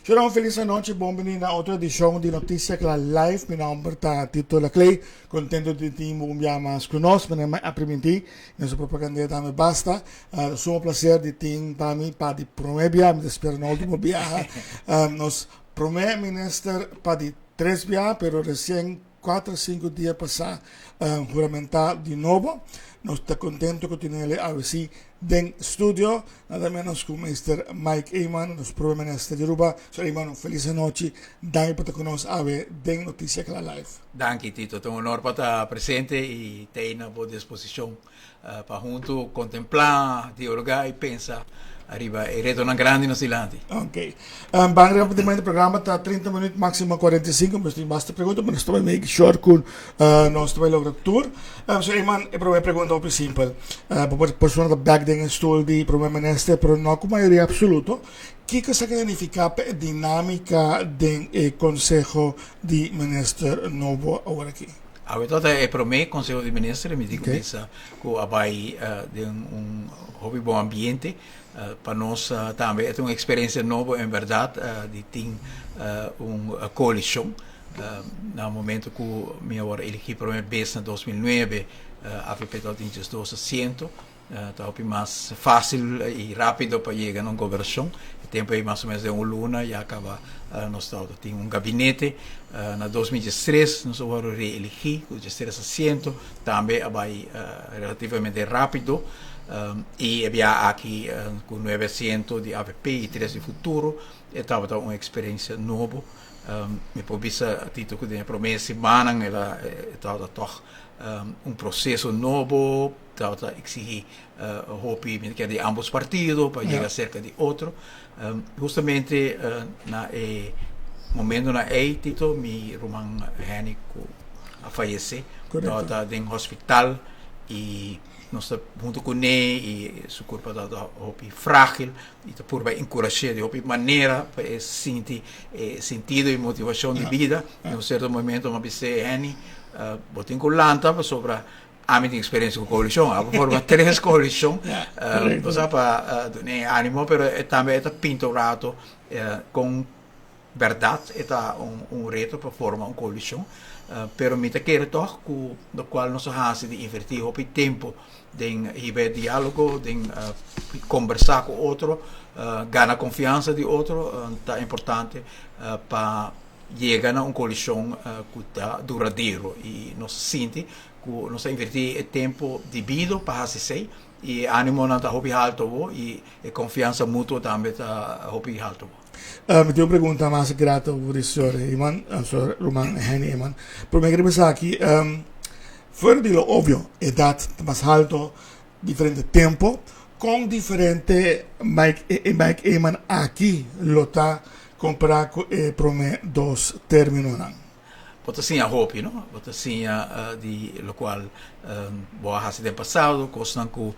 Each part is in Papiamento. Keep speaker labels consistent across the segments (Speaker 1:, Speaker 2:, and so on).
Speaker 1: Shalom, felis anochi, bon bini na otro edicion di Noticia Cla Live. Mi nomber ta Tito Laclay. Contento di tin un bia mas cu nos. Mi a priminti, nos propaganda tambe basta. Sumo placer di tin pa mi pa di prome bia, mi ta spera no ultimo biaha. Nos prome minister pa di tres bia, pero recien 4, 5 dia pasa huramenta di nobo. Nos ta contento cu tin awor den studio, nada menos cu Mr. Mike Eman, nos prome minister di Aruba. So Eman, felis anochi. Danki pa ta cu nos awe den Noticia Cla Live.
Speaker 2: Danki, Tito. Ta un honor pa ta presente y ta na bo disposicion pa hunto contempla, dialoga y pensa ariba e reto grandi nos dilanti.
Speaker 1: Ok. Ban rapidamente, programa ta 30 minuut, maximo 45, mas tin basta pregunta, mas nos ta make sure cu nos ta logra tur. So Eman, e prome pregunta hopi simpel. Por persona ta back den stoel di prome minister, pero no cu mayoria absoluto. Kico esaki ta significa pa e dinamica den e conseho di minister nobo awor aki?
Speaker 2: Awor ta e prome conseho di minister, mi di cuminsa cu a bay den un hopi bon ambiente. Pa nos tambe ta un experiencia nobo en berdad di tin un coalicion. Na momento cu mi a wordo elegi prome bes na 2009, AVP tabatin 12 asiento. Ta hopi mas facil y rapido pa yega na un gobernacion. E tempo ey mas o menos den un luna ya caba nos tin un gabinete. Na 2013 nos a wordo reelegi cu 13 asiento. Tambe a bay relativamente rapido. Y e bia aki cu 9 asiento di AVP y 3 di Futuro. Tabata un experiencia nobo. Mi por bisa, Tito, cu den e prome siman tabata toch un proceso nobo, tabata exigi hopi di ambos partido pa yega cerca di otro. Justamente na e momento na ey, Tito, mi ruman Henny cu a fayece, tabata den hospital y nos ta hunto cu ne y su curpa tabata hopi fragil y ta purba encurashe di hopi manera pa e sinti sentido y motivacion di bida. En un cierto momento mi a bisa: "Henny, bo tin cu lanta, pasobra ami tin experiencia cu coalicion. A forma tres coalicion." O pa duna animo, pero tambe ta pinta un rato con berdad ta un reto pa forma un coalicion. Pero mi ta kere toch cu locual nos a haci di inverti hopi tempo den hiba dialogo, den conversa cu otro, gana confiansa di otro, ta importante pa yega na un coalicion cu ta duradero. Y nos sinti cu nos a inverti e tempo debido pa haci esey y animo nan ta hopi halto bo y e confiansa mutuo tambe ta hopi halto bo.
Speaker 1: Mi tin un pregunta mas grato pa señor Eman, señor ruman Henny Eman. Prome cu pensa aki, fuera di lo obvio, edad mas halto, diferente tempo, con diferente Mike Eman aki lo ta compara cu e prome dos terminonan?
Speaker 2: Bo ta siña hopi, no? Bo ta siña di locual bo a haci den pasado, cosnan cu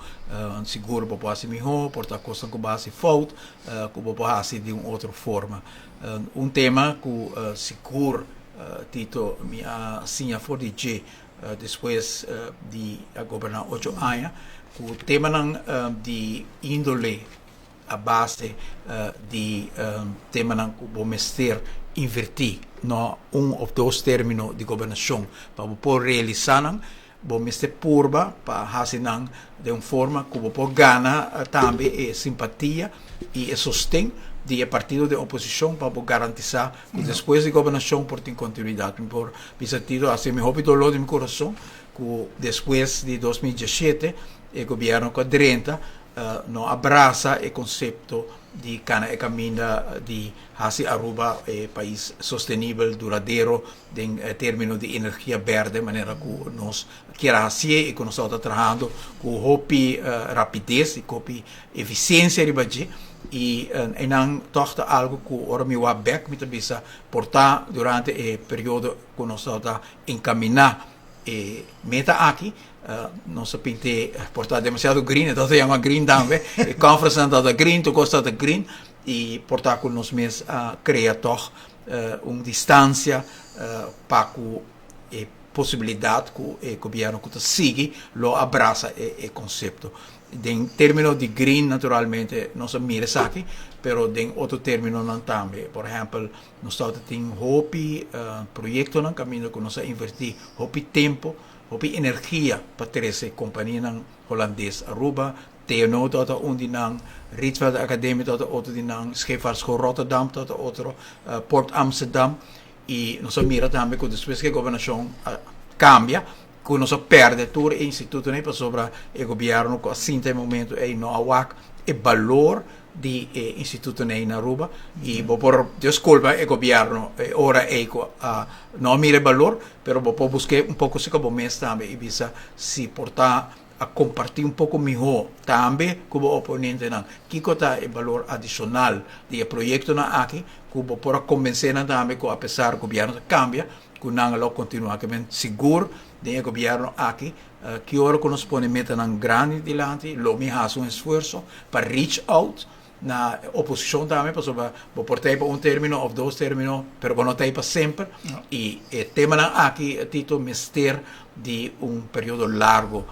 Speaker 2: sigur bo por haci miho, por ta cosnan cu bo a haci fout, cu bo por haci di un otro forma. Un tema cu sigur, Tito, mi a siña for di dje despues di a goberna 8 aña, cu temanan di indole a base di temanan cu bo mester inverti no un of dos termino di gobernacion pa bo por realisa nan, bo mester purba pa haci nan den un forma cu bo por gana tambe e simpatia y e sosten di e partido den oposicion pa bo garantisa cu despues di gobernacion por tin continuidad. Mi por bisa, Tito, haci mi hopi dolor den mi curason cu despues di 2017 e gobierno cu a drenta no a brasa e concepto di cana e caminda di haci Aruba e pais sostenibel, duradero den termino di energia berde, manera cu nos kier haci y cu nos ta trahando cu hopi rapidez y hopi eficiencia riba dje. Y einan toch ta algo cu ora mi wak bek mi ta bisa por ta durante e periodo cu nos ta encamina e meta aki, nos a pinta por ta demasiado green, entonces se llama green tambe. E conference nan ta green, tur cos ta green y por ta cu nos mes a crea toch un distancia pa cu e posibilidad cu e gobierno cu ta sigui lo abraza e concepto. Den término di green naturalmente nos a mira esaki, pero den otro términonan tambe. Por ehèmpel, nos tabata tin hopi proyektonan kaminda ku nos a invertí hopi tempu, hopi energia pa trese kompanianan holandes Aruba. TNO tabata un di nan, Rietveld Academie tabata otro di nan, Scheepvaartschool Rotterdam tabata otro, Port Amsterdam. I nos a mira tambe ku despues ku e gobernashon a kambia, ku nos a pèrdè tur e institutonan ei pasobra e gobièrnu ku a sinta e momentu ei no a wak e balor di e institutonan ei na Aruba i bo por diskulpa e gobièrnu e ora ei ku a no a mira e balor, pero bo por busk'é un poko serka bo mes tambe i bisa si por ta a kompartí un poko mihó tambe ku bo oponentenan kiko ta e balor adishonal di e proyektonan aki ku bo por a kombensé nan tambe ku apesar gobièrnu ta kambia ku nan lo kontinuá. Ke men sigur den e gobièrnu aki ki ora ku nos pone metanan grandi dilanti lo mi hasi un esfuerso pa reach out na oposishon tambe pasobra bo por ta ei pa un término òf dos término pero bo no ta ei pa semper i e temanan aki Tito mester di un periodo largo.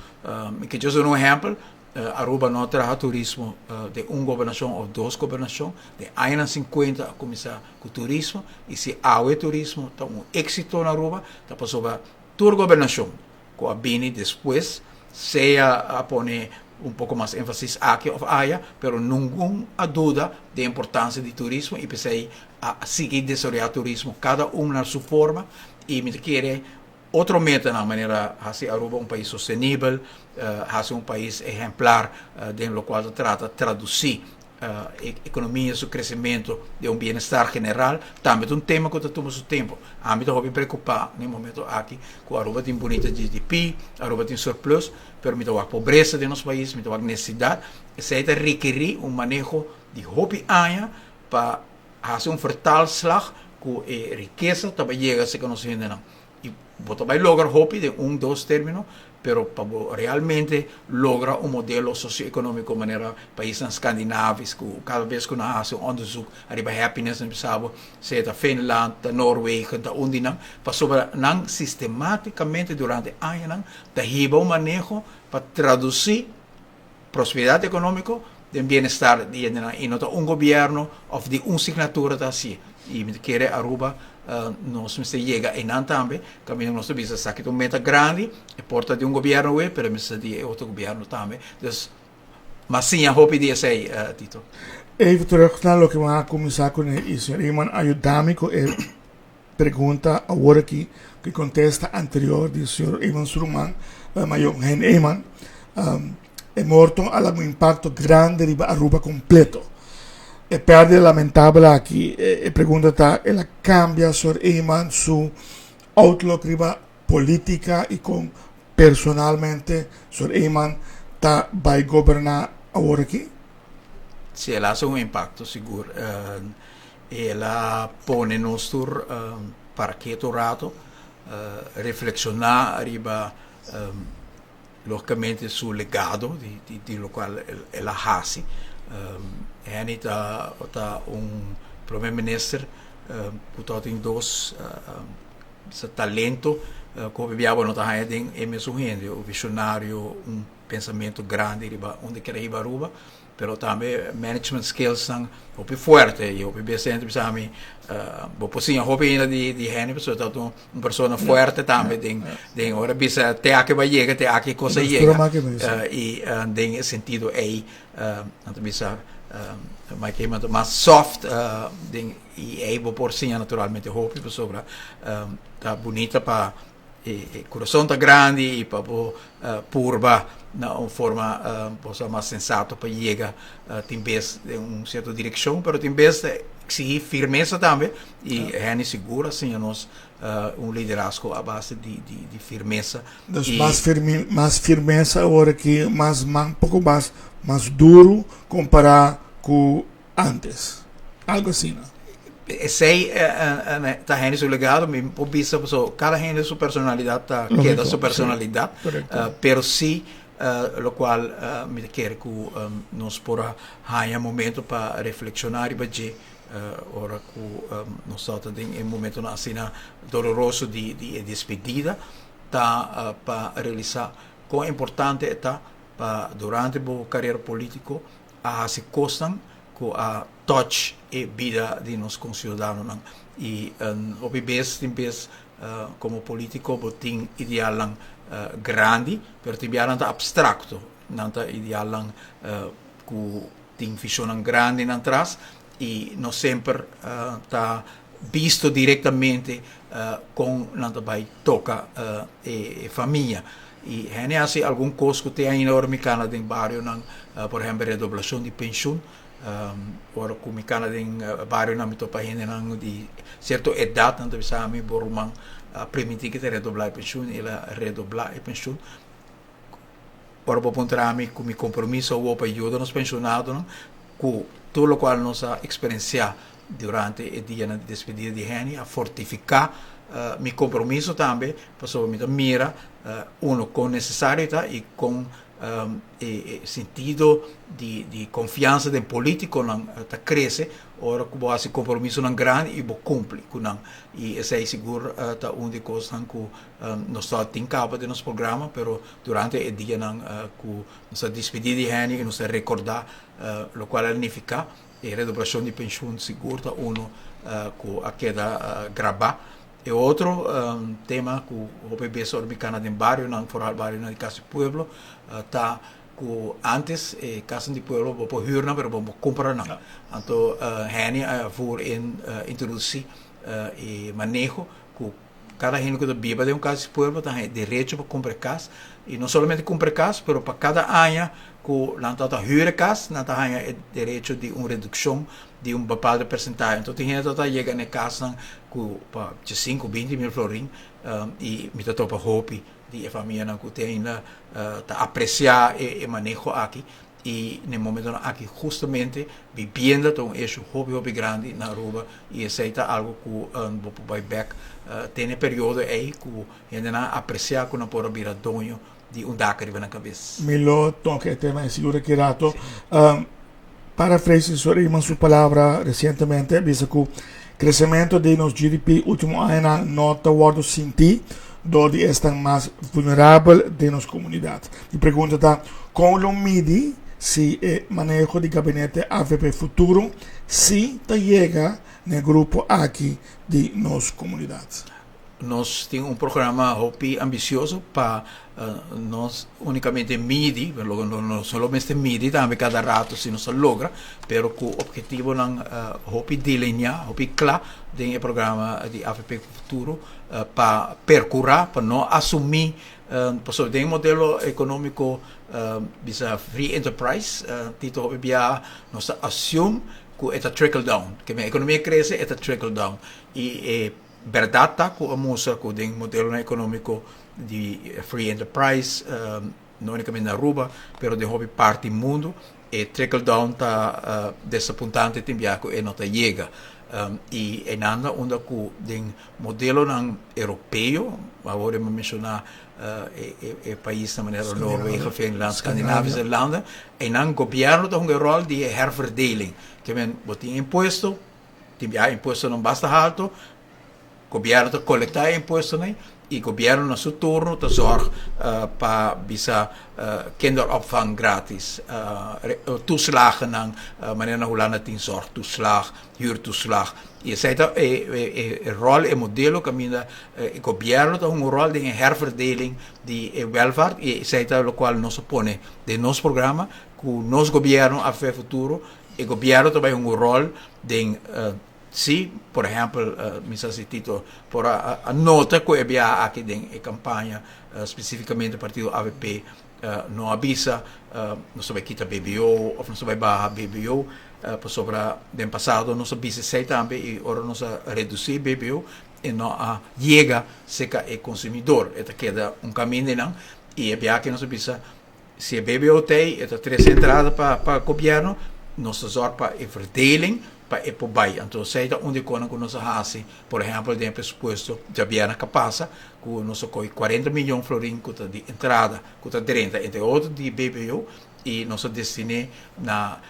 Speaker 2: Mi ke djis duna un ehèmpel. Aruba no a traha turismo den un gobernashon òf dos gobernashon. Den añanan sinkuenta a kuminsá ku turismo i si awe turismo ta un éksito na Aruba ta pasobra tur gobernashon ku a bini despues sea a pone un poko mas énfasis aki òf aya pero ningun a duda den importansia di turismo i p'esei a sigui desaroyá turismo kada un na su forma i mi ta kere Otro metanan manera hasi Aruba un pais sostenibel, hasi un pais ehemplar den locual ta trata traduci e economia su crecemento den un bienestar general, tambe ta un tema cu ta tuma su tempo. Ami ta hopi preocupa na e momento aki cu Aruba tin bunita GDP, Aruba tin surplus, pero mi ta wak pobresa den nos pais, mi ta wak necesidad. Esey ta rekeri un maneho di hopi aña pa Hasi un vertaalslag ku e rikesa ta bai yega serka nos hendenan. I bo ta bai logra hopi den un, dos término, pero pa bo realmente logra un modelo sosioekonómiko manera paisnan skandinavis ku kada bes ku nan hasi un onderzoek ariba happiness nan bisa bo sea ta Finland, ta Noorwegen, ta un di nan, pasobra nan sistemátikamente durante añanan ta hiba un maneho pa tradusí Prosperidat ekonómiko den bienestar di hendenan i no ta un gobièrnu òf di un signatura ta hasié. I mi ta kere Aruba nos mester yega einan tambe kaminda nos ta bisa esaki ta un meta grandi, e por ta di un gobièrnu awe pero e mester di e otro gobièrnu tambe. Dus m'a siña hopi di esei Tito.
Speaker 1: Even terug na loke mi a kuminsá kuné i señor Eman a yuda mi ku e pregunta awor aki ku e kontesta anterior di señor Eman su ruman mayor Hein Eman. E morto a laga un impakto grandi riba Aruba kompleto. E pèrdida lamentabel aki, e pregunta ta, el a kambia señor Eman su outlook riba polítika i kon personalmente señor Eman ta bai goberná awor aki?
Speaker 2: Si, el a hasi un impakto sigur. El a pone nos tur para keto un rato, reflekshoná riba logicamente su legado di locual el a haci. Henny ta un prome minister cu tabatin dos talento cu hopi biaha bo no ta haya den e mesun hende, un visionario, un pensamento grandi riba unda kier a hiba Aruba. Pero tambe management skillsnan hopi fuerte y hopi bes hende bisa mi bo por siña hopi ainda di di hende pasobra ta un persona fuerte tambe den den ora bisa te aki bo a yega te aki e kos a yega y den e sentido ey nan ta bisa Mike Eman ta mas soft den y ey bo por siña naturalmente hopi pasobra ta bunita pa E kurason ta grandi i pa bo purba na un forma bo sa mas sensato pa yega tin bes den un sierto direkshon, pero tin bes ta eksigí firmesa tambe i Henny sigur a siña nos un liderazgo a base di firmesa.
Speaker 1: Dus mas firmi, mas firmesa awor aki, mas man poko mas mas duru kompará ku antes. Algo asina.
Speaker 2: Esey ta hende su legado, mi por bisa paso cada hende su personalidad ta keda su personalidad, pero si locual mi ta kere cu nos por a haya momento pa reflexiona riba dje ora cu nos ta den e momentonan asina doloroso di e despedida ta pa realisa con importante e ta. pa durante bo carera politico a haci cosnan cu a touch e bida di nos conciudadanonan. Y hopi bes tin bes como politico bo tin idealnan grandi, pero tin biaha nan ta abstracto, nan ta idealnan cu tin visionnan grandi nan tras y no semper ta bisto directamente con nan ta bay toca e famia. Y hende haci algun cos cu te ainda ora mi cana den barionan, por ehempel redoblacion di pensioen. Ora cu mi cana den barionan mi topa hendenan di cierto edad, nan ta bisa mi, bo ruman a permiti cu ta redobla e pensioen, el a redobla e pensioen. Ora bo puntra mi cu mi compromiso awor pa yuda nos pensionadonan cu tur locual nos a experiencia durante e dianan di despedida di Henny a fortifica mi compromiso tambe, pasobra mi ta mira uno con necesario ta y con e sentido di confiansa den politiconan ta crece ora cu bo haci compromisonan grandi y bo cumpli cu nan. Y esey sigur ta un di e cosnan cu nos ta tin caba den nos programa, pero durante e dianan cu nos a despedi di Henny y nos a recorda locual a nifica e redobracion di pensioen sigur ta uno cu a keda graba. E otro tema cu hopi bes ora mi cana den barionan, vooral barionan di Cas di Pueblo, ta cu antes e Casan di Pueblo bo por huur nan pero bo no por cumpra nan. Anto Henny a voer in introduci e maneho cu cada hende cu ta biba den un Cas di Pueblo ta haña derecho pa cumpra e cas. Y no solamente cumpra e cas pero pa cada aña cu nan ta huur e cas nan ta haña e derecho di un reduccion di un bepaalde percentahe. Enton tin hende ta yega na e casnan cu pa diescinco, 20 mil florin y mi ta topa hopi di e famianan cu te ainda ta aprecia e maneho aki y na e momentonan aki justamente bibienda ta un issue hopi hopi grandi na Aruba y esey ta algo cu bo por bay bek te na e periodo ey cu hendenan a aprecia cu nan por a bira doño di un dak riba nan cabes.
Speaker 1: Mi lo toca e tema sigur aki rato. Parafrase Sor Eman su palabra recientemente a bisa cu crecemento di nos GDP ultimo añanan no ta wordo sinti door di esnan mas vulnerabel den nos comunidad. Mi pregunta ta, con lo midi si e maneho di gabinete avp Futuro si ta yega n'e grupo aki di nos comunidad?
Speaker 2: Nos tin un programa hopi ambicioso pa no unicamente midi, pero no solamente midi tambe cada rato si nos a logra, pero cu obhetivonan hopi delinea, hopi cla den e programa di avp Futuro pa percura pa no asumi, pasobra den e modelo economico bisa free enterprise, Tito hopi biaha nos ta assume cu e ta trickle down, ke men economia crece e ta trickle down y e Berdad ta cu a mustra cu den modelonan economico di free enterprise, no unicamente na Aruba, pero den hopi parti mundo, e trickle down ta desapuntante tin bia cu e no ta yega. Y eynan ta unda cu den modelonan europeo, awor mi a menciona e paisnan manera Noorwegen, Finland, Scandinavische landen, eynan gobierno ta hunga e rol di e herverdeling. Kiemen bo tin impuesto, Tin biaha impuestonan basta halto, gobierno ta colecta e impuestonan y gobierno na su turno ta zorg pa bisa kinderopvang gratis, toeslagennan, manera na Hulanda tin zorgtoeslag, huurtoeslag. Y esey ta e rol, e modelo caminda e gobierno ta hunga un rol den e herverdeling di e welvaart y esey ta locual nos a pone den nos programa cu nos gobierno AFP Futuro. E gobierno ta bay hunga un rol den si, por ehempel mi sa si Tito por a nota cu e biaha aki den e campaña specificamente partido avp no a bisa nos ta bay kita BBO of nos ta bay baha BBO pasobra den pasado nos a bisa esey tambe y ora nos a reduci BBO e no a yega cerca e consumidor e ta keda un caminda eynan y e biaha aki nos a bisa Si e BBO t'ei, e ta trese entrada pa pa gobierno, nos ta zorg pa e verdeling pa e por bai. Anto esei ta un di e konan ku nos a hasi, por ehèmpel den e presupuesto djabièrnè ka pasa, ku nos a kohe 40 miyon florin ku ta di entrada ku ta drenta entre otro di BBO i nos a destin'é na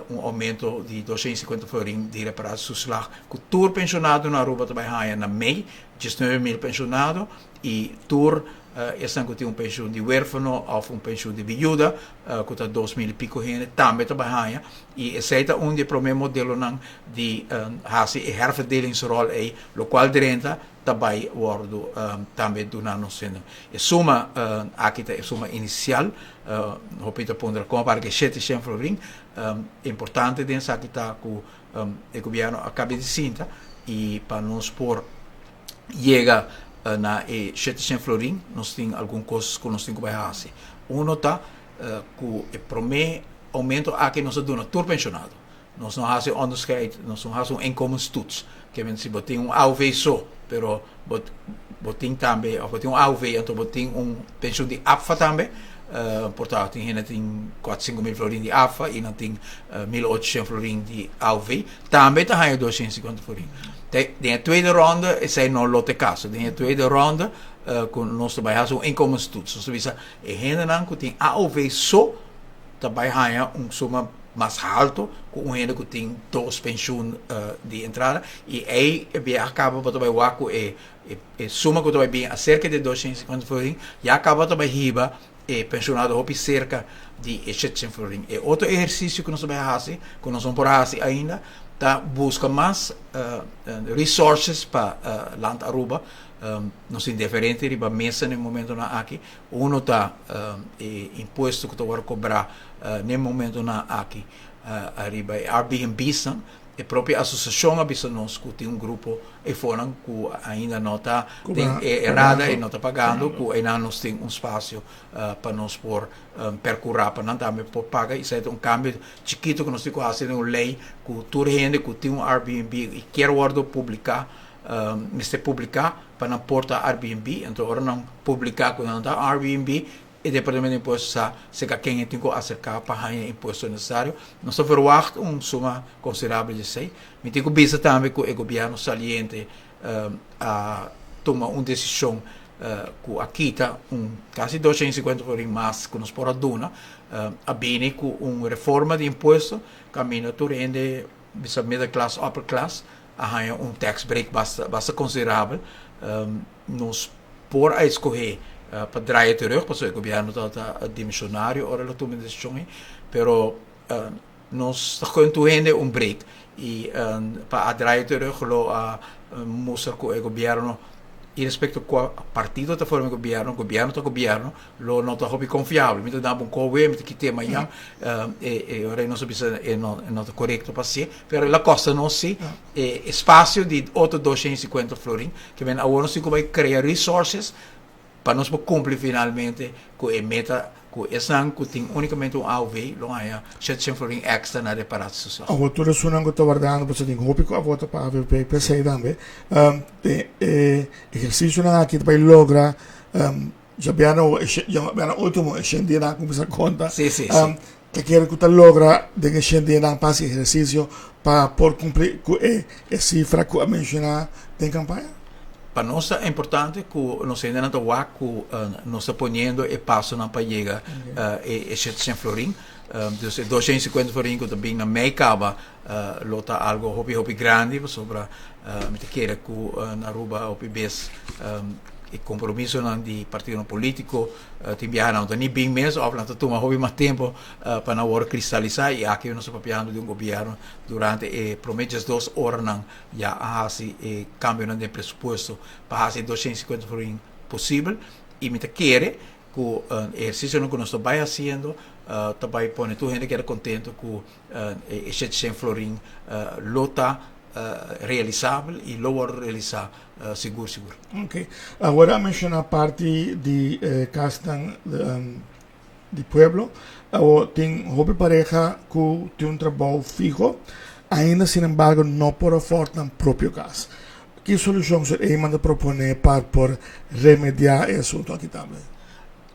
Speaker 2: un oumento di 250 florin di reparatietoeslag ku tur penshonado na Aruba ta bai haña na mei, 19 mil penshonado i tur. Esnan ku tin un penshun di huérfano òf un penshun di biuda, ku ta 2000 i piko hende, tambe ta bai haña. I esei ta un di e promé modelonan di hasi e herverdelingsrol ei, lokual drenta ta bai wòrdu tambe duná nos hende. E suma aki ta e suma inisial. Hopi ta puntra kon a para ku e 700 florin. Importante den esaki ta ku e gobièrnu a kaba di sinta i pa nos por yega na e 700 florin nos tin algun kos ku nos tin ku bai hasi. Uno ta ku e promé oumento aki nos a duna tur penshonado. Nos no hasi onderscheid, nos no hasi un inkomenstoets. Ke men si bo tin un AOV so, pero bo bo tin tambe òf bo tin un AOV anto bo tin un penshun di APFA tambe, por ta tin hende tin kuater 5000 florin di APFA i nan tin 1800 florin di AOV, tambe ta haña 250 florin. Den e tweede ronde esei no lo ta e kaso. Den e tweede ronde ku nos ta bai hasi un inkomenstoets. Nos ta bisa e hendenan ku tin AOV so ta bai haña un suma mas halto ku un hende ku tin dos penshun di entrada i ei e biaha kaba bo ta bai wak ku e e suma ku ta bai bin aserka di e 250 florin ya kaba ta bai hiba e penshonado hopi serka di e 700 florin. E otro ehersisio ku nos ta bai hasi ku nos no por hasi ainda ta buska mas resources pa Land Aruba. Nos tin diferente riba mesa na e momentonan aki. Uno ta e impuesto ku ta wòrdu kobrá na e momentonan aki ariba e Airbnbsnan. E propio asosiashon a bisa nos ku tin un grupo eifonan ku ainda no ta den e rada i no ta pagando, ku einan nos tin un spasio pa nos por perkurá pa nan tambe por paga. Esei ta un kambio chikito ku nos tin ku hasi den un lei ku tur hende ku tin un Airbnb i kier wòrdu publiká mester publiká pa nan por ta Airbnb. Anto ora nan publiká ku nan ta Airbnb, e Departamento di Impuesto sa serka ken e tin ku aserká pa haña e impuesto nesesario. Nos ta verwagt un suma konsiderabel di esei. Mi tin ku bisa tambe ku e gobièrnu saliente a tuma un desishon ku a kita un kasi 250 florin mas ku nos por a duna. A bini ku un reforma di impuesto kaminda tur hende, bisa middle class, upper class, a haña un tax break basta basta konsiderabel. Nos por a escoge pa draai terug pasobra e gobierno tabata dimisionario ora el a tuma e decision ei, pero nos ta gun tur hende un break y pa a draai terug lo a mustra cu e gobierno irespecto cua partido ta forma e gobierno, gobierno ta gobierno, lo no ta hopi confiabel. Mi ta daba un kowe, mi ta kite mañan, e ora ei nos a bisa e no ta corecto pa hacié, pero el a costa nos si e espacio di otro 250 florin, ke men awor nos tin ku bai krea resources pa nos por kumpli finalmente ku e meta ku esnan ku tin únikamente un AOV lo haña 700 florin èkstra na reparatietoeslag.
Speaker 1: Awor tur esunnan ku ta wardando pasobra tin hopi ku a vota pa avp p'esei tambe den e ehersisionan aki ta bai logra djabièrnè djabièrnè ultimo e shen dianan a kuminsá konta.
Speaker 2: Sí, sí, sí.
Speaker 1: Ta kere ku ta logra den e shen dianan pa hasi ehersisio pa por kumpli ku e sifra ku a menshoná den kampaña?
Speaker 2: Pa nos ta importante ku nos hendenan ta wak ku nos ta poniendo e pasonan pa yega e 700 florin. Dus e 250 florin ku ta bin na mei kaba lo ta algo hopi hopi grandi pasobra mi ta kere ku na Aruba hopi bes e kompromisonan di partidonan politiko Tin biaha nan no ta ni bin mes of nan ta tuma hopi mas tempo pa nan wòrdu kristalisá i aki nos ta papiando di un gobièrnu durante e promé 12 oranan ya a hasi e kambionan den presupuesto pa hasi e 250 florin posibel i mi ta kere ku e ehersisionan ku nos ta bai hasiendo ta bai pone tur hende keda kontento ku e 700 florin lo ta realisabel i lo wòrdu realisá sigur sigur.
Speaker 1: Ok. Awor a menciona parti di e casnan di pueblo. Awor tin hopi pareha cu tin un trabou fiho, ainda sin embargo no por afford nan propio cas. Ki solucion Sr. Eman ta propone pa por remedia e asunto aki tambe?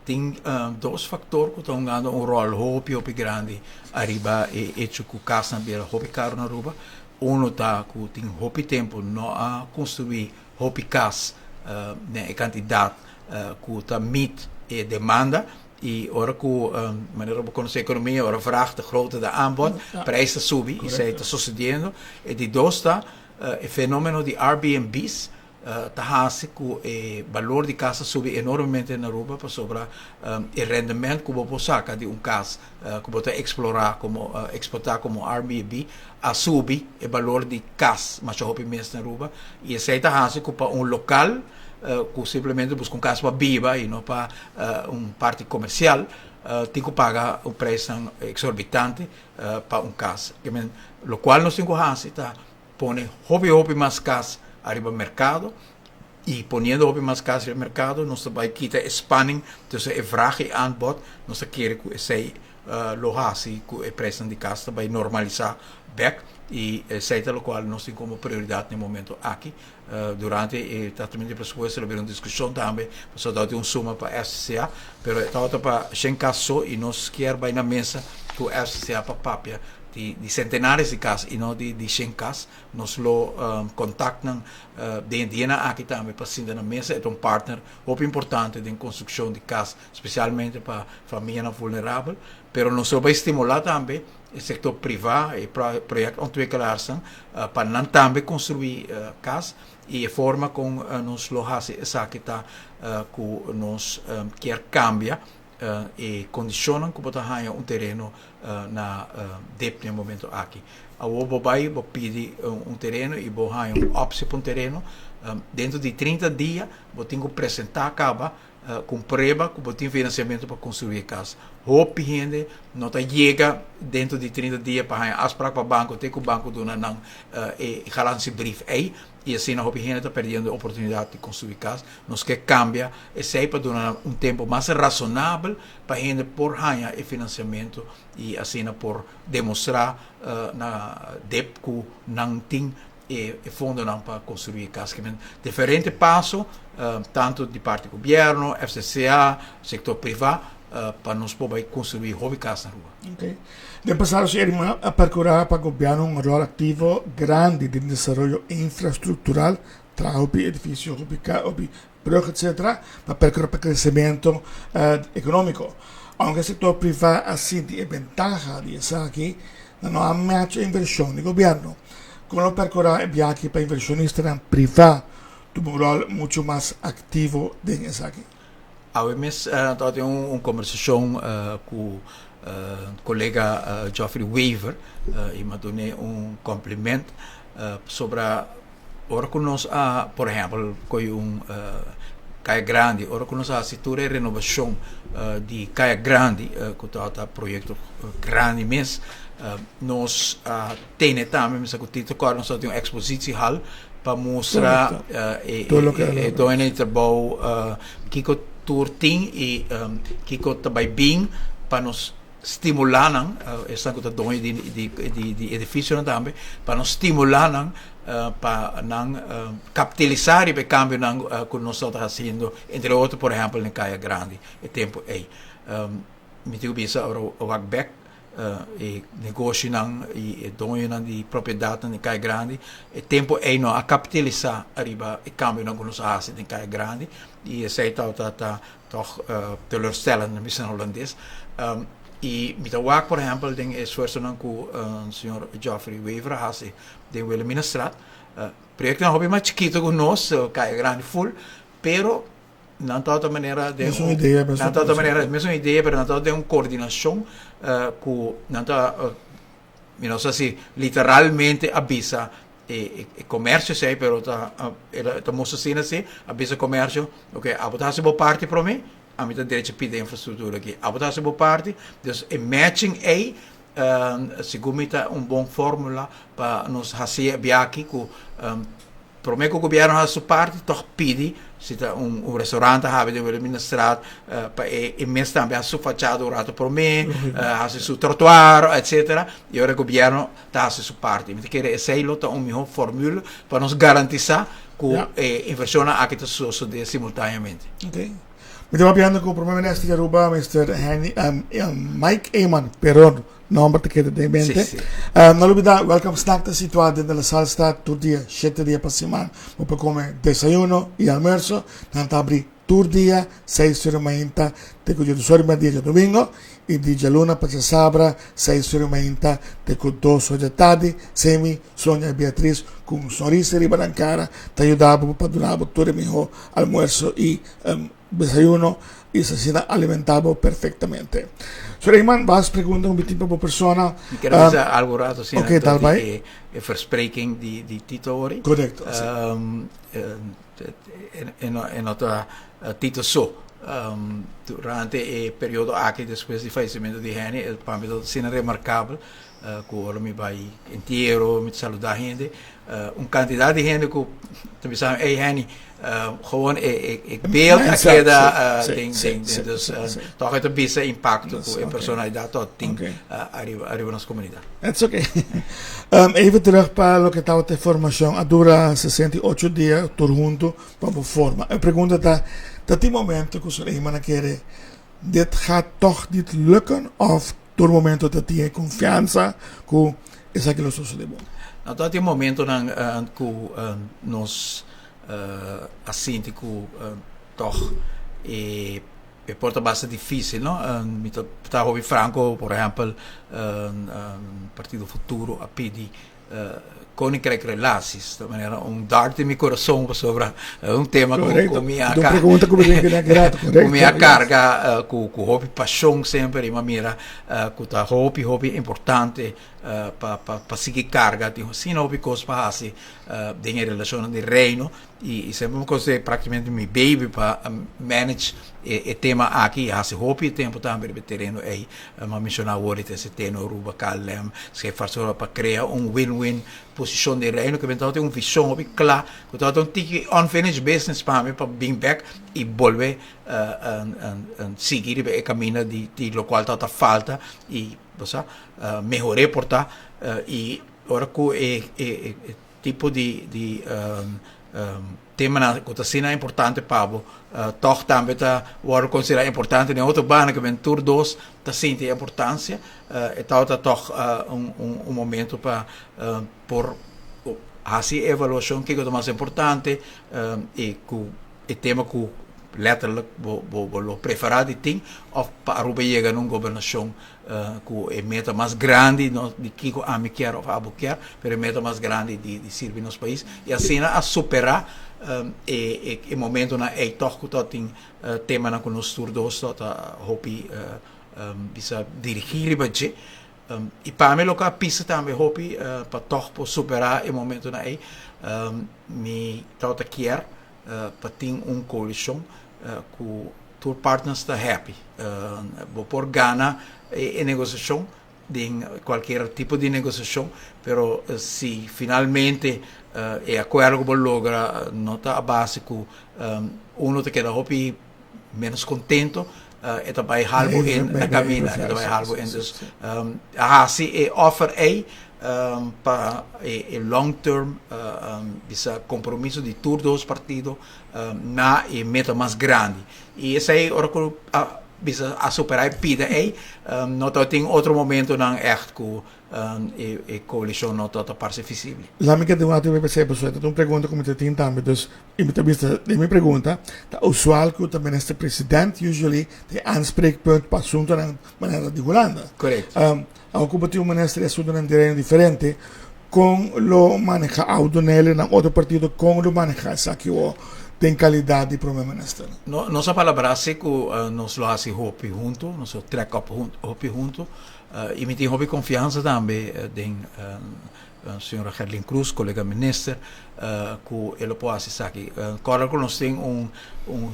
Speaker 2: Tin dos factor cu ta hungando un rol hopi hopi grandi ariba e hecho cu casnan bira hopi caro na Aruba. Uno ta cu tin hopi tempo no a construi hopi cas den e cantidad cu ta meet e demanda y ora cu, manera bo conoce economia, ora vraag ta groter dan aanbod, prijs ta subi y esey ta sucediendo. E di dos ta e fenomeno di Airbnb's. ta hasi ku e balor di kas a subi enormemente na Aruba pasobra e rendement ku bo por saka di un kas ku bo ta eksplorá komo eksplotá komo Airbnb a subi e balor di kas masha hopi mes na Aruba i esei ta hasi ku pa un lokal ku simplemente buska un kas pa biba i no pa un parti komersial tin ku paga un preisnan eksorbitante pa un kas. Lokual nos tin ku hasi ta pone hopi hopi mas kas ariba merkado i poniendo hopi mas kas riba merkado nos ta bai kita e spanning tussen e vraag i aanbod. Nos ta kere ku esei lo hasi ku e preisnan di kas ta bai normalisá bèk i esei ta lokual nos tin komo prioridat na e momento aki. Durante e tratamentu di presupuesto lo bira un diskushon tambe pasobra tabata tin un suma pa FCCA pero e tabata pa shen kas so i nos kier bai na mesa ku FCCA pa papia di di sentenares di kas i no di di shen kas. Nos lo kontakt nan den e dianan aki tambe pa sinta na mesa. E ta un partner hopi importante den konstrukshon di kas spesialmente pa famianan vulnerabel pero nos lo bai stimulá tambe e sektor privá, e projectontwikkelaarsnan, pa nan tambe konstruí kas i e forma kon nos lo hasi esaki ta ku nos kier kambia e kondishonnan ku bo ta haña un tereno na dip den e momento aki. Awor bo bai bo pidi un tereno i bo haña un optie pa un tereno, dentro di 30 dia bo tin ku presentá kaba Ku prueba ku bo tin finansiamentu pa konstruí e kas. Hopi hende no ta yega dentro di 30 dia pa haña afsprak pa banko te ku banko duna nan e garantiebrief ei i asina hopi hende ta perdiendo e oportunidat di konstruí kas. Nos ke kambia esei pa duna nan un tempu mas rasonabel pa hende por haña e finansiamentu i asina por demostrá na dep ku nan tin e fondonan pa construi e cas. Kimen diferente paso, tanto di parti gobierno, FCCA, sector priva, pa nos por bay construi hopi cas na Aruba.
Speaker 1: Ok. Den pasado si Erima a percura pa gobierno un rol activo grandi den desaroyo infrastructural, traha hopi edificio, hopi hopi brug etc. Pa percura pa crecemento economico. Aunke sector priva a sinti e bentaha di esaki, nan no a match e inversion di gobierno. Con lo percura e biachi pa inversionistanan priva tuma un rol mucho mas activo den esaki?
Speaker 2: Awe mes tabatin un conversacion cu colega Geoffrey Wever y mi a dun'e un compliment pasobra Ora ku nos a, por ehèmpel, kohe un Kaya Grandi, ora ku nos a hasi tur e renovashon di Kaya Grandi, ku tabata proyekto grandi mes, nos a tene tambe, mi sa ku Tito kòrda, nos tabatin un ekspositiehal pa mustra e doñonan di trabou kiko tur tin i kiko ta bai bin pa nos stimulá nan, esnan ku ta doño di edifisionan tambe, pa nos stimulá nan pa nan kapitalisá riba e kambionan ku nos tabata hasiendo, entre otro por ehèmpel den Kaya Grandi e tempu ei. Mi tin ku bisa ora wak bèk e negoshinan i e doñonan di propiedatnan den Kaya Grandi e tempu ei no a kapitalisá riba e kambionan ku nos a hasi den Kaya Grandi i esei tabata ta tòg teleurstellend, mi bisa na hulandes. I mi ta wak por ehèmpel den e esfuersonan ku señor Geoffrey Wever a hasi den Wilhelminastraat. Proyektonan hopi mas chikitu ku nos, Kaya Grandi ful, pero nan tabata manera den
Speaker 1: Mesun idea,
Speaker 2: mesun nan tabata manera mesun idea, pero nan tabata den un koordinashon ku nan ta mi no sa si literalmente a bisa e e komersio esei, pero ta ta mustra asina si, a bisa komersio, ok, abo ta hasi bo parti promé, ami ta derecho pidi e infrastruktura aki, abo ta hasi bo parti, dus e matching ei segun mi ta un bon formula pa nos hasi e biaha ku prome ku gobierno hasi su parti tog pidi si ta un restaurant ta habi den Wilhelminastraat pa e mes tambe hasi su fachada un rato prome, hasi su trotuar etcetera y ora gobierno ta hasi su parti. Mi ta kere esei lo ta un miho formule pa nos garantisa ku e inversionnan aki ta sosode simultaneamente.
Speaker 1: Mi ta papiando ku Prome Minister di Aruba, Mister Henny, Mike Eman, perdon, nomber ta keda den mente.
Speaker 2: Sí, sí.
Speaker 1: No lubida, Welcome Snack ta situá den De La Salle-straat tur dia, shete dia pa siman. Bo por kome desayuno i almuerso. Nan ta abrí tur dia, seis ora mainta te ku djedu ora di merdia djadumingo. i di djaluna pa djasabra seis ora mainta te ku dos ora dja tardi. Semi, Sonia i Beatriz ku un sonrisa riba nan kara ta yuda bo pa duna bo tur e mihó almuerso i desayuno i asina alimentá bo perfektamente. Suleiman, bas pregunta un bitin pa bo persona.
Speaker 2: Mi ker a bisa algu rato asina
Speaker 1: Oké, dal
Speaker 2: di
Speaker 1: bai.
Speaker 2: e verspreking di Tito ori.
Speaker 1: Korekto, si.
Speaker 2: E no ta Tito so. Durante e periodo aki despues di fallecimento di Henny, pa mi ta asina remarkabel ku ora mi bai entiero, mi ta saluda hende, un kantidat di hende ku ta bisa mi, ey Henny, gewoon e beeld a keda den, dus tòg e ta bisa e impakto ku e personalidat tòg tin ariba nos komunidat.
Speaker 1: It's okay. Even terug pa loke tabata e formashon, a dura 68 dia tur huntu pa bo forma. E pregunta ta, ta tin momento ku Suleiman a kere dit gaat toch niet lukken of tur momento ta tin e konfiansa ku esaki lo sosode bon?
Speaker 2: No, ta tin momentonan ku nos a sinti ku tòg e por ta basta difísil, no? Mi ta hopi franko, por ehèmpel, Partido Futuro a pidi Koninkrijk Relaties, ta manera un dart den mi kurason pasobra un tema ku mi a ku mi a karga ku hopi pashon semper i mi a mira ku ta hopi hopi importante pa pa sigui karga tin asina hopi kos pa hasi den e relashonnan di Reino i semper mi konsider'é praktikamente mi baby pa manage e tema aki i hasi hopi tempu tambe riba e tereno ei. Mi a menshoná awor di TCT, no Aruba, KLM, Scheepvaartzorg pa krea un win-win posishon den Reino ku tabata un vishon hopi kla ku tabata un tiki unfinished business pa mi pa bin bek i bolbe sigui riba e kaminda di lokual tabata falta i bo sa mehor'é por ta i ora ku e tipo di temanan ku ta asina importante pa bo tòg tambe ta wòrdu konsiderá importante den otro banda ke men tur dos ta sinti e importansia e tabata tòg un momento pa por hasi e evaluashon kiko ta mas importante i ku e tema ku letterlijk bo lo preferá di tin òf pa Aruba yega na un gobernashon ku e meta mas grandi no di kiko ami kier of abo kier, pero e meta mas grandi di di sirbi nos pais i asina a superá e e momentonan ei tòg ku tabatin temanan ku nos tur dos tabata hopi bisa dirigí riba dje. I pa mi loke a pisa tambe hopi pa tòg por superá e momentonan ei, mi tabata kier pa tin un koalishon ku tur partners ta happy. Bo por gana e negosiashon den kualkier tipo di negosiashon, pero si finalmente e akuerdo ku bo logra no ta a base ku uno ta keda hopi menos kontento, e ta bai halbo in na kaminda, e ta bai halbo in. Dus a hasi e offer ei pa e long term bisa kompromiso di tur dos partido na e meta mas grandi. I esei ora ku a bisa a superá e pida ei, no tabatin otro momentonan ègt ku e koalishon no tabata parse visible.
Speaker 1: Laat mi keda un rato riba esei pasobra ta un pregunta ku mi ta tin tambe. Dus i mi ta bisa den mi pregunta ta usual ku ta minister president usually ta e aanspreekpunt pa asuntonan manera di Hulanda.
Speaker 2: Korekto.
Speaker 1: Aunke ku bo tin un minister di asuntonan di reino diferente, kon lo maneha Audo Nele nan otro partido kon lo maneha esaki o den kalidat di prome minister?
Speaker 2: No, nos a palabrá si ku nos lo hasi hopi huntu, nos lo trek op hopi huntu i mi tin hopi konfiansa tambe den señora Gerlin Cruz, kolega minister, ku e lo por hasi esaki. Kòrda ku nos tin un un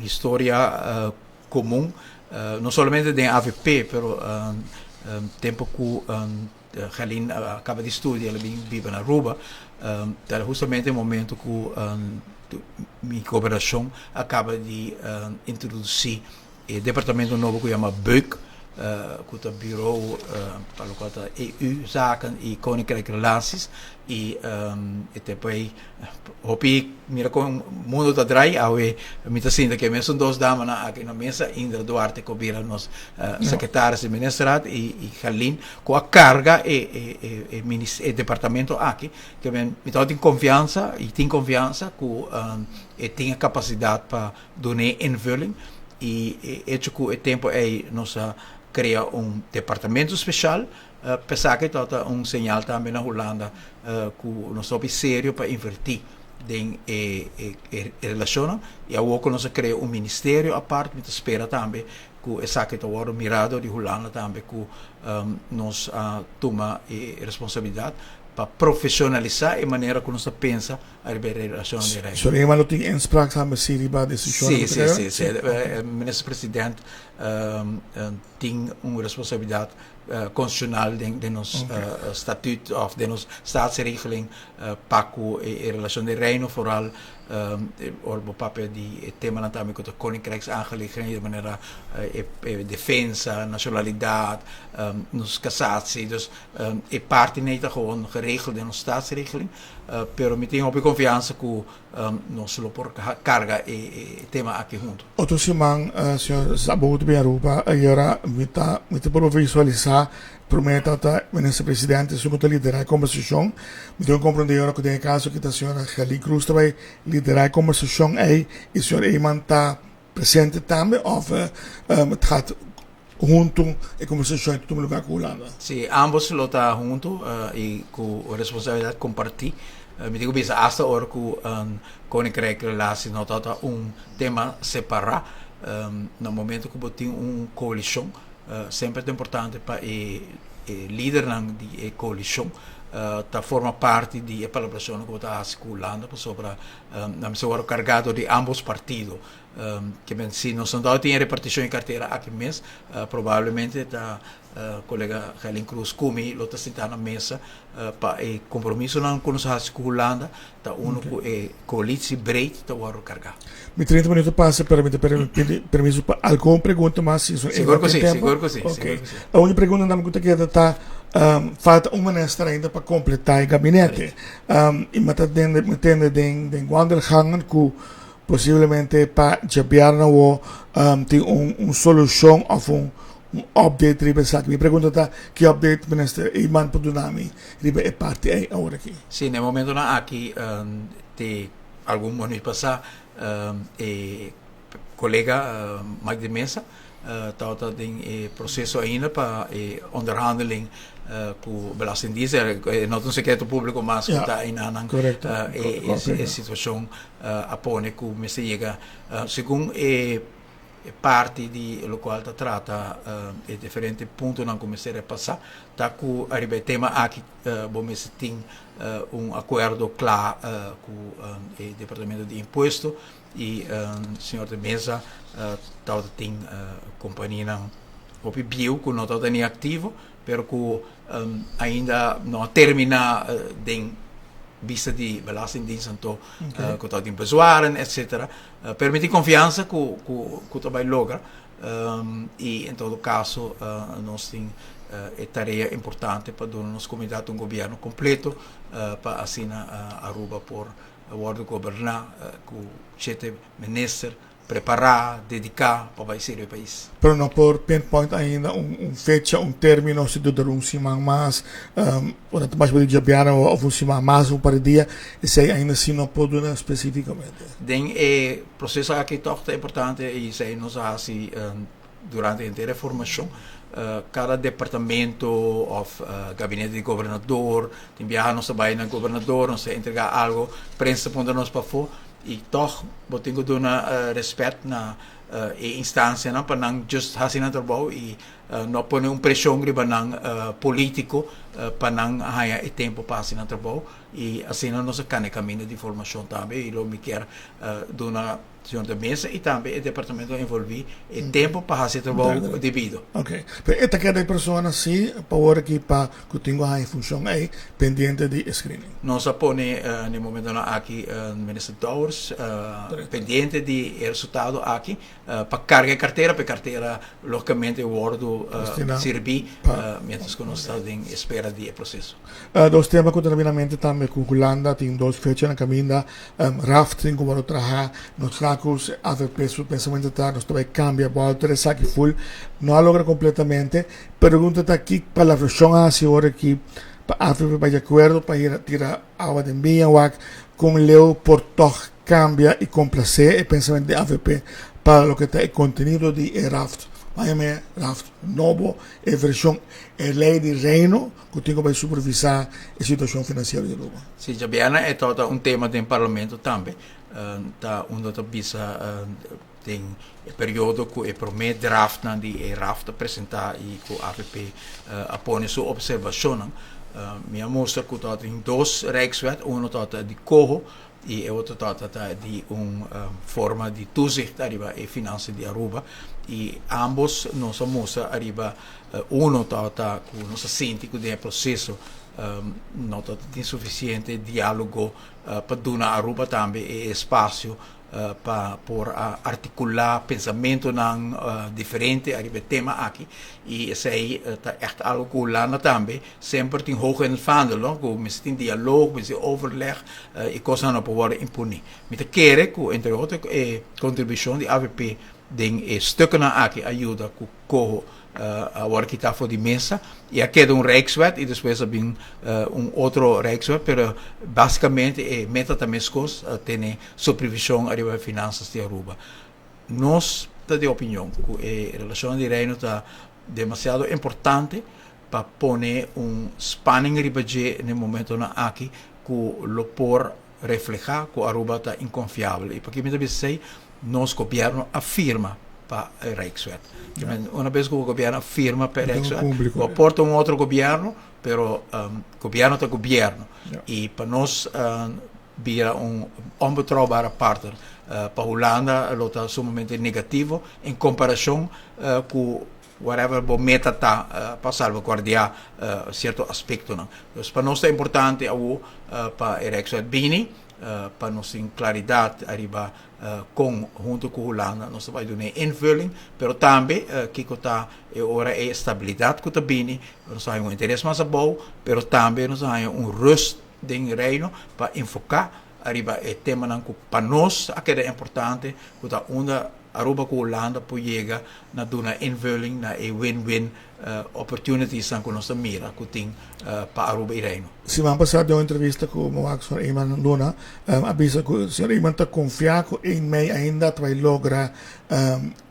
Speaker 2: historia komun, no solamente den avp, pero tempu ku Gerlin a kaba di studia el a bin biba na Aruba, ta hustamente e momento ku mi gobernashon a kaba di introdusí e departamento nobo ku yama BEUK, ku ta Bureau pa lokual ta EU zaken i Koninkrijk Relaties i e tempu ei hopi mira kon mundo ta drai awe mi ta sinta ke mesun dos damanan aki na mesa Indra Duarte ku bira nos sekretaris di ministerraad i Gerlin ku a karga e e departamento aki ke men mi tabata tin konfiansa i tin konfiansa ku e tin e kapasidat pa dun'é invulling i e echo ku e tempu ei nos a. krea un departamento speshal pa esaki tabata un señal tambe na Hulanda ku nos ta hopi serio pa invertí den e relashonnan i awor ku nos a krea un ministerio apart mi ta spera tambe ku esaki ta wòrdu mirá dor di Hulanda tambe ku nos a tuma e responsabilidat pa profeshonalisá e manera ku nos ta pensa ariba e relashonnan di Reino.
Speaker 1: So Eman lo tin inspraak samen si riba desishonnan ku ta
Speaker 2: Sí, sí, sí. Minister President tin un responsabilidat konstitushonal den nos statuut òf den nos staatsregeling pa ku e relashon di Reino foral ora bo papia di e temanan tambe ku ta koninkrijksaangelegenheden manera e defensa, nashonalidat, nos kasatsie. Dus e parti nei ta gewoon geregeld den nos staatsregeling pero mi tin hopi konfiansa ku nos lo por karga e tema aki huntu.
Speaker 1: Otro siman señor Szabó ta bin Aruba y ora mi ta mi ta por visualisa prome ta ta minister presidente esun cu ta lidera e conversacion. Mi tin cu comprende ora cu den e caso aki ta señora Gelly Cruz ta bay lidera e conversacion ey y señor Eman ta presente tambe of het gaat hunto e conversacion ta tuma lugar cu Hulanda?
Speaker 2: Si, ambos lo ta hunto y cu responsabilidad comparti. Mi tin cu bisa hasta ora cu Koninkrijk Relaties no ta un tema separa, na momento cu bo tin un coalicion semper ta importante pa e lidernan di e coalicion ta forma parti di e palabracionnan cu bo ta haci cu Hulanda pasobra nan mester worde carga door di ambos partido. Ke men si nos no tabata tin e repartishon di kartera aki mes, probablemente ta kolega Gelin Cruz ku mi lo ta sintá na mesa pa e kompromisonan ku nos a hasi ku Hulanda ta unu ku e koalitsie breed ta wòrdu kargá.
Speaker 1: Mi 30 minuto a pasa pero mi ta pidi permiso pa algun pregunta mas si
Speaker 2: Sigur ku si, sigur ku si.
Speaker 1: Oke. E úniko pregunta nan ku ta keda ta falta un minister ainda pa kompletá e gabinete. I mi ta tende den wandelgangen ku Posiblemente pa djabièrnè awo tin un solushon òf un update riba esaki. Mi pregunta ta ki update Minister Eman por duna mi riba e parti ei awor aki?
Speaker 2: Sí, na e momentonan aki te algun minuut pasá e kolega Mike de Meza Tabata den e proceso ainda pa e onderhandeling cu Belastingdienst. E no ta un secreto publico mas cu ta einanan e situacion a pone cu mester yega segun e parti di locual ta trata e diferente puntonan cu mester repasa ta cu ariba e tema aki bo mester tin un acuerdo cla cu e departamento di impuesto. Y señor de Meza tabata tin companianan hopi bieu cu no tabata ni activo, pero cu ainda no a termina den bista di Belastingdienst anto cu tabatin bezwaren etcetera. Pero mi tin confiansa cu cu ta bay logra y en todo caso nos tin e tarea importante pa duna nos comunidad un gobierno completo pa asina Aruba por A wòrdu goberná ku shete minister prepará, dediká pa bai sirbi e pais.
Speaker 1: Pero no por pinpoint ainda un fecha, un término, si dura un siman mas, ora ta mas di djabièrnè òf un siman mas, un par di dia, esei ainda si no por duna spesífikamente.
Speaker 2: Den e proseso aki tòg ta importante i esei nos a hasi Durante henter e formashon, kada departamento òf gabinete di gobernador, tin biaha nos ta bai na gobernador, nos ta entregá algo, prensa ta puntra nos pafó i tòg bo tin ku duna rèspèt na e instansianan pa nan just hasi nan trabou i no pone un preshon riba nan polítiko pa nan haña e tempu pa hasi nan trabou i asina nos a kana e kaminda di formashon tambe i lo mi kier duna. Señor de Meza y tambe e departamento envolvi e tempo pa haci e trabou debido.
Speaker 1: Ok. Pero e ta keda e persona si pa ora ki pa cu tin cu haña e funcion ey pendiente di e screening.
Speaker 2: Nos a pone na e momentonan aki Minister Dowers pendiente di e resultado aki pa carga e cartera, pa e cartera logicamente wordo sirbi mientras cu nos ta den espera di e proceso.
Speaker 1: Dos tema cu ta na bini na mente tambe cu Hulanda tin dos fecha na caminda. Rafting ku bo traha nos sa ku avp su pensamentu ta nos ta bai kambia bòlter esaki ful no a logra kompletamente pregunta ta ki palabrashon a hasi ora ki pa avp bai di akuerdo pa hira tira awa den biña wak kon leu por tòg kambia i komplasé e pensamentu di avp pa loke ta e kontenido di e raft. Miami draft nobo, e vershon, e lei di Reino ku tin ku bai supervisá e situashon finansiero di Aruba.
Speaker 2: Si, djabièrnè e tabata un tema den Parlamento tambe. Ta unda ta bisa den e periodo ku e promé draftnan di e raft a presentá i ku avp a pone su opservashonnan. Mi a mustra ku tabatin dos Rijkswet, uno tabata di koho i e otro tabata ta di un forma di toezicht ariba e finansa di Aruba i ambos nos a mustra ariba uno tabata ku nos a sinti ku den e proseso no tabatin sufisiente dialogo pa duna Aruba tambe e espasio pa por a artikulá pensamentunan diferente ariba e tema aki i esei ta ègt algu ku Hulanda tambe semper tin hoog in het vaandel, no, ku mester tin dialoog, mester tin overleg i kosnan no por wòrdu imponí. Mi ta kere ku entre otro e kontribushon di avp den e stuknan aki a yuda ku koho a wòrdu kitá for di mesa i a keda un Rijkswet i despues a bin un otro Rijkswet, pero básikamente e meta ta meskos, tene supervishon ariba e finansas di Aruba. Nos ta di opinion ku e relashonnan di Reino ta demasiado importante pa pone un spanning riba dje na e momentonan aki ku lo por reflehá ku Aruba ta inkonfiabel. I pakiko mi ta bisa esei? Nos gobièrnu a firma pa e Rijkswet. Una bes ku gobièrnu a firma pa e Rijkswet, bo por ta un otro gobièrnu, pero gobièrnu ta gobièrnu. I pa nos bira un onbetrouwbare partner pa Hulanda lo ta sumamente negativo en komparashon ku Whatever bo meta ta pa salvaguardiá sierto aspektonan. Dus pa nos ta importante awo pa e Rijkswet bini pa nos tin klaridat ariba kon hunto ku Hulanda nos ta bai duna e invulling, pero tambe kiko ta e ora e estabilidat ku ta bini, nos ta haña un interes mas abou, pero tambe nos ta haña un rust den Reino pa enfoká ariba e temanan ku pa nos a keda importante ku ta unda Aruba ku Hulanda por yega na duna invulling na e win-win opportunitiesnan ku nos ta mira ku tin pa Aruba i Reino.
Speaker 1: Siman pasá den un entrevista ku Moak señor Eman Luna a bisa ku señor Eman ta konfia ku ein mei ainda ta bai logra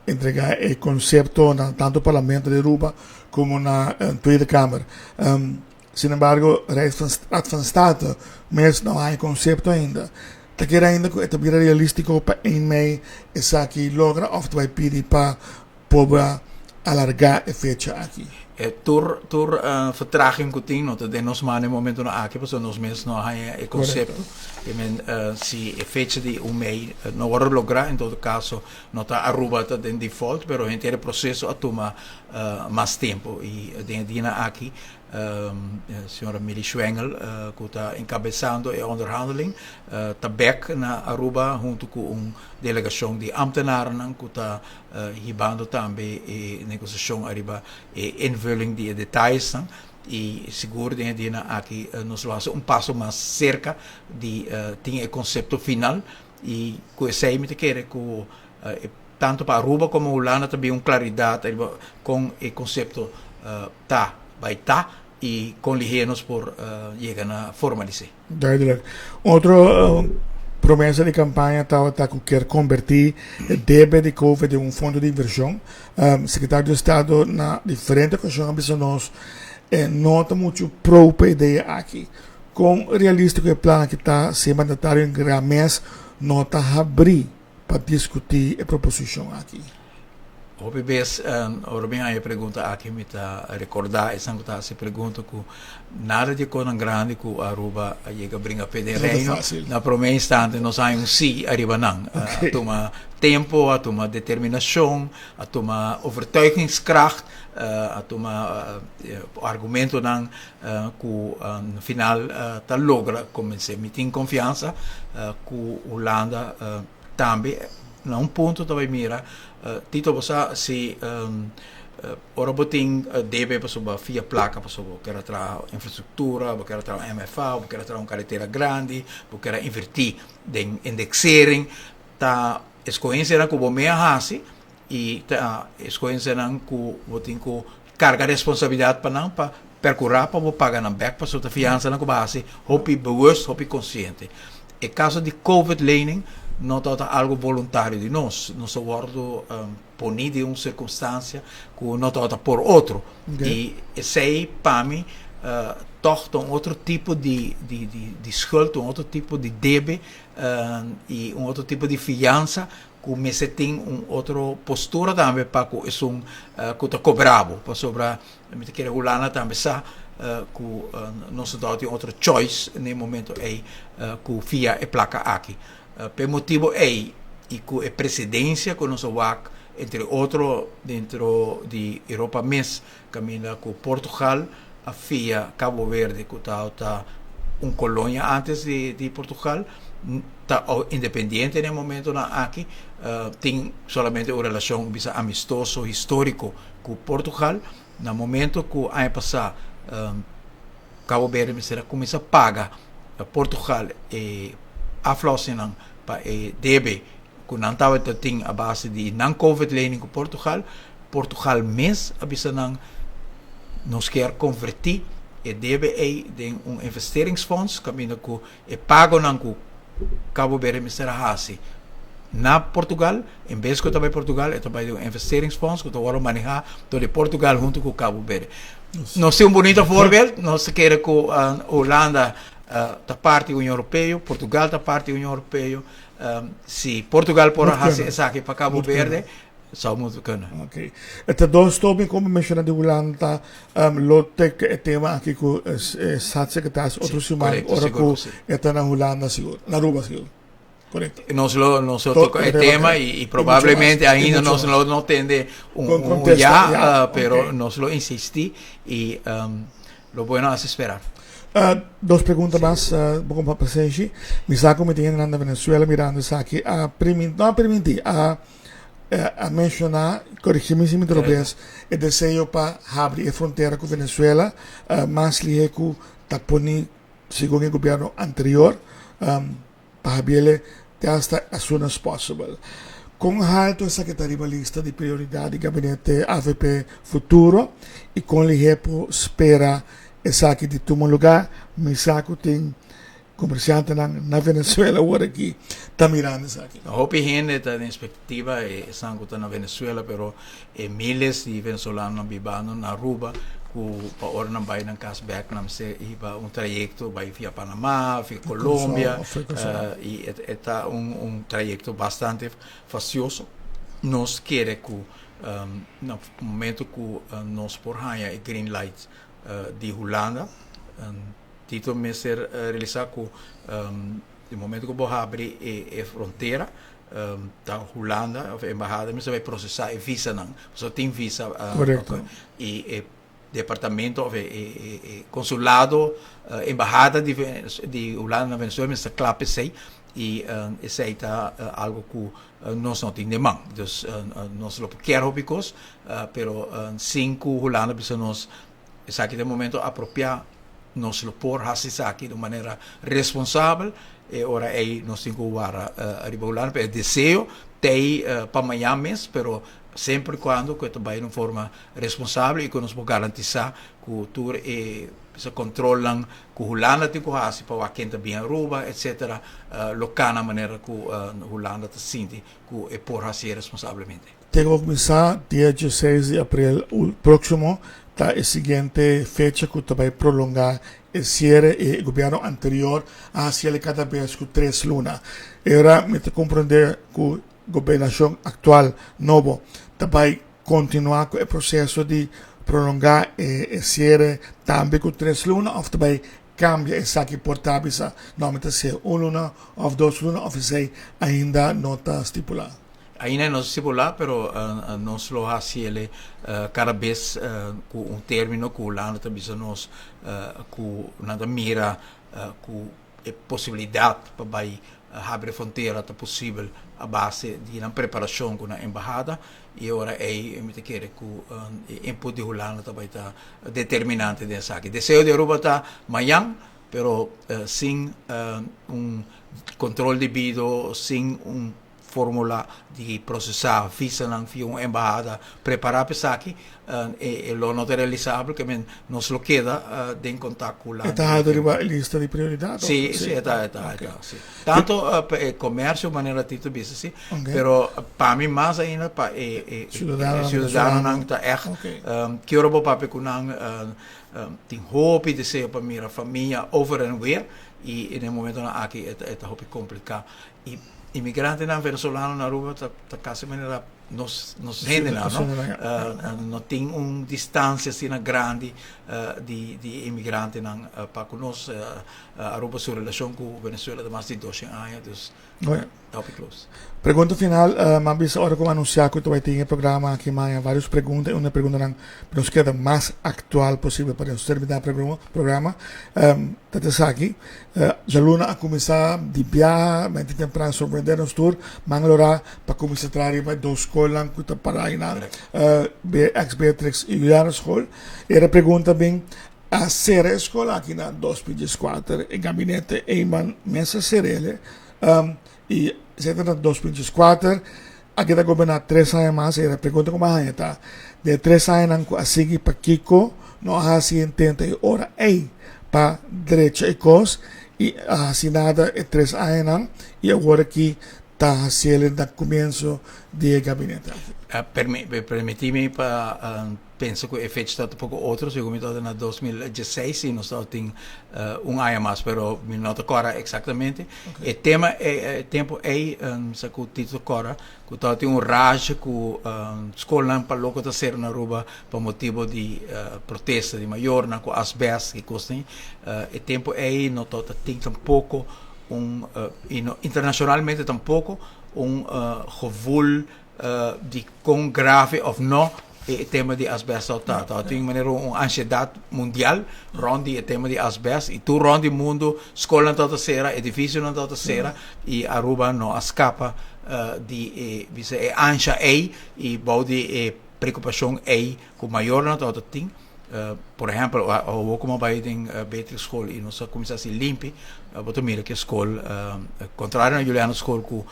Speaker 1: entrega e konsepto na tantu Parlamento di Aruba komo na Tweede Kamer. Sin embargo, Raad van State mes no haña konsepto ainda. Ta kere ainda ku e ta bira realístiko pa ein mei esaki logra òf ta bai pidi pa por alargá e fecha aki?
Speaker 2: E tur tur vertraging ku tin no ta den nos man e momentonan aki pasobra nos mes no a haña e konsepto. I men si e fecha di un mei no wòrdu lográ en todo kaso no ta Aruba ta den default pero henter e proseso a tuma mas tempu i den e dianan aki Señora Milly Schwengle ku ta enkabesando e onderhandeling ta bek na Aruba huntu ku un delegashon di ambtenarnan ku ta hibando tambe e negosiashon ariba e invulling di e detayesnan i sigur den e dianan aki nos lo hasi un paso mas serka di tin e konsepto final i ku esei mi ta kere ku tanto pa Aruba komo Hulanda ta bin un klaridat ariba kon e konsepto ta bai ta i kon lihé nos por yega na formalis'é.
Speaker 1: Duidelijk. Otro promesa di kampaña tabata ku kier kombertí e debe di Covid den un fondo di invershon. Sekretario di Estado na diferente okashon a bisa nos e no ta muchu pro pa e idea aki. Kon realístiko e plan aki ta si e mandatario enkargá mes no ta habrí pa diskutí e proposishon aki?
Speaker 2: Hopi bes ora mi haña e pregunta aki mi ta rekordá esnan ku ta hasi e pregunta ku nada di e kosnan grandi ku Aruba a yega bringa p'e den Reino na promé instante nos haña un sí ariba nan. A tuma tempu, a tuma determinashon, a tuma overtuigingskracht, a tuma argumentonan ku na final ta logra kombensé. Mi tin konfiansa ku Hulanda tambe na un punto ta bai mira. Tito bo sa si ora bo tin debe pasobra bo a fia plaka pasobra bo kier a traha infrastruktura, bo kier a traha un MFA, bo kier a traha un karetera grandi, bo kier a invertí den indeksering, ta eskohensianan ku bo mei a hasi i ta eskohensianan ku bo tin ku karga responsabilidat pa nan pa perkurá pa bo paga nan bèk pasobra ta fiansanan ku bo a hasi hopi bewust, hopi konsiente. E kaso di covid lening. no tabata algo voluntario di nos. Nos a wordo poni den un circunstancia cu no tabata por otro. Y esey pa mi toch ta un otro tipo di di di di schuld, un otro tipo di debe y un otro tipo di fianza cu mester tin un otro postura tambe pa cu esun cu ta cobra bo. Pasobra mi ta kere Hulanda tambe sa cu nos no tabatin otro choice na e momento ey cu fia e placa aki. P'e motibo ey y cu e precedencia cu nos a wak entre otro dentro di Europa mes caminda cu Portugal a fia Cabo Verde cu tabata un colonia antes di Portugal ta independiente na e momentonan aki tin solamente un relacion bisa amistoso historico cu Portugal. Na momento cu aña pasa Cabo Verde mester a cuminsa paga Portugal e aflossingnan pa e debe cu nan tabata tin a base di nan covid lening cu Portugal, Portugal mes a bisa nan nos kier converti e debe ey den un investeringsfonds caminda cu e pagonan cu Cabo Verde mester a haci na Portugal, en bes cu e ta bay Portugal e ta bay den un investeringsfonds cu ta worde maneha door di Portugal hunto cu Cabo Verde. Nos tin un bunito voorbeeld, nos ta kere cu Hulanda ta parti Union Europeo, Portugal ta parti Union Europeo, si Portugal por a haci esaki pa Cabo Verde, zou moeten kunnen.
Speaker 1: Ok. E ta dos topic como menciona di Hulanda lo tek e tema aki cu staatssecretaris otro siman ora cu e ta na Hulanda sigur, na Aruba sigur. Correcto.
Speaker 2: Nos lo nos lo toca e tema y probablemente ainda nos lo no tende un ya, pero nos lo insisti y lo bueno hace esperar.
Speaker 1: Dos pregunta mas, bo compa Pasenshi. Mi sa cu mi tin hendenan na Venezuela mirando esaki a priminti, no a priminti, a a menciona, corigi mi si mi trobes, e deseo pa habri e frontera cu Venezuela mas lihe cu ta poni segun e gobierno anterior pa habiele te hasta as soon as possible. Con halto esaki ta riba lista di prioridad di gabinete avp Futuro y con lihe por spera esaki di tuma lugar? Mi sa cu tin Comerciantenan na Venezuela awor aki ta mirando esaki.
Speaker 2: Hopi hende ta den expectativa, esnan cu ta na Venezuela, pero e miles di venezolanonan bibando na Aruba cu pa ora nan bay nan cas bek nan mester hiba un trayecto bay via Panama, via Colombia, y e ta un trayecto bastante fastioso. Nos kere cu na momento cu nos por haya e green light di Hulanda, Tito mester realisa cu di momento cu bo habri e frontera ta Hulanda of embahada mester bay procesa e visanan pasobra tin visa y e departamento of e consulado embahada di Hulanda na Venezuela mester cla p'esey y esey ta algo cu nos no tin den man. Dus nos lo kier hopi cos pero sin cu Hulanda bisa nos Esaki ta e momento apropiá, nos lo por hasi esaki di un manera responsabel, e ora ei nos tin ku wara riba Hulanda, pero e deseo ta ei pa mañan mes, pero semper i kuando ku e ta bai di un forma responsabel i ku nos por garantisá ku tur e kontrolnan ku Hulanda tin ku hasi pa wak ken ta bin Aruba etcetera lo kana manera ku Hulanda ta sinti ku e por hasié responsablemente.
Speaker 1: Te ku kuminsá dia dieseis di aprel próksimo ta e siguiente fecha ku ta bai prolongá e siere. E gobièrnu anterior a hasiel kada bes ku tres luna. E ora mi ta komprondé ku gobernashon aktual nobo ta bai kontinuá ku e proseso di prolongá e siere tambe ku tres luna òf ta bai kambia esaki por ta bisa no mi ta hasié un luna òf dos luna òf esei ainda no ta stipulá.
Speaker 2: Ainda no ta stipulá, pero nos lo hasi el kada bes ku un término ku Hulanda ta bisa nos ku nan ta mira ku e posibilidat pa bai habri e frontera ta posibel a base di nan preparashon ku nan embahada i e ora ei mi ta kere ku e input di Hulanda ta bai ta determinante den esaki. Deseo di Aruba ta mañan, pero sin un kontrol debido, sin un. Formula di prosesá visanan via un embahada prepará pa esaki. E lo no ta realisabel, ke men nos lo keda den kontak ku
Speaker 1: E ta riba e lista di prioridat?
Speaker 2: Si, e ta, e ta, e ta, si. Tanto pa e komersio manera Tito bisa, si, pero pa mi mas ainda pa e siudadanonan ta ègt ki ora bo papia ku nan tin hopi deseo pa mira famia over en weer i den e momentonan aki e ta hopi kompliká. I imigrantenan venezolano na Aruba ta kasi manera nos nos hendenan, no? No tin un distansia asina grandi di di imigrantenan pa ku nos. Aruba su relashon ku Venezuela ta mas di doshen aña, dus ta hopi close.
Speaker 1: Pregunta final, mi a bisa ora ku mi anunsiá ku ta bai tin e programa aki maña varios pregunta i un di e preguntanan pa nos keda mas aktual posibel pa nos terminá e programa ta esaki, Djaluna a kuminsá di biaha menti tempran sorprendé nos tur, man lorá pa kuminsá traha riba e dos skolnan ku ta pará einan, ex Beatrix i Juliana School. E era pregunta bin, a sera e skol aki na 2014, e gabinete Eman mes a ser'el i esei ta na 2014, a keda goberná tres aña mas, e era pregunta ku mi a haña ta, den e tres añanan ku a sigui pakiko no a hasi intento e ora ei pa drecha e kos i a hasi nada e tres añanan i awor aki ta hasiel na komienso di e gabinete aki.
Speaker 2: Permití mi pa pensa ku e fecha ta poko otro, segun mi tabata na 2016 i nos tabatin un aña mas, pero mi no ta kòrda eksaktamente. E tema e tempu ei sa ku Tito ta kòrda ku tabatin un rage ku skolnan pa loko ta sera na Aruba pa motibu di protesta di mayornan ku asbèst i kosnan. E tempu ei no tabata tin tampoko un i no internashonalmente tampoko un gevoel di kon grave of no e tema di asbest ta. Ta tin manera un ansiedat mundial rond di e tema di asbest i tur rond di mundu skolnan tabata sera, edifisionan tabata sera i Aruba no a skapa di e bisa e ansha ei i bou di e preokupashon ei ku mayornan tabata tin. Por ehempel, awor ku mi a bai den Beatrix School i nos a kuminsá hasi limpi, bo ta mira ku e skol, kontrario na Juliana School ku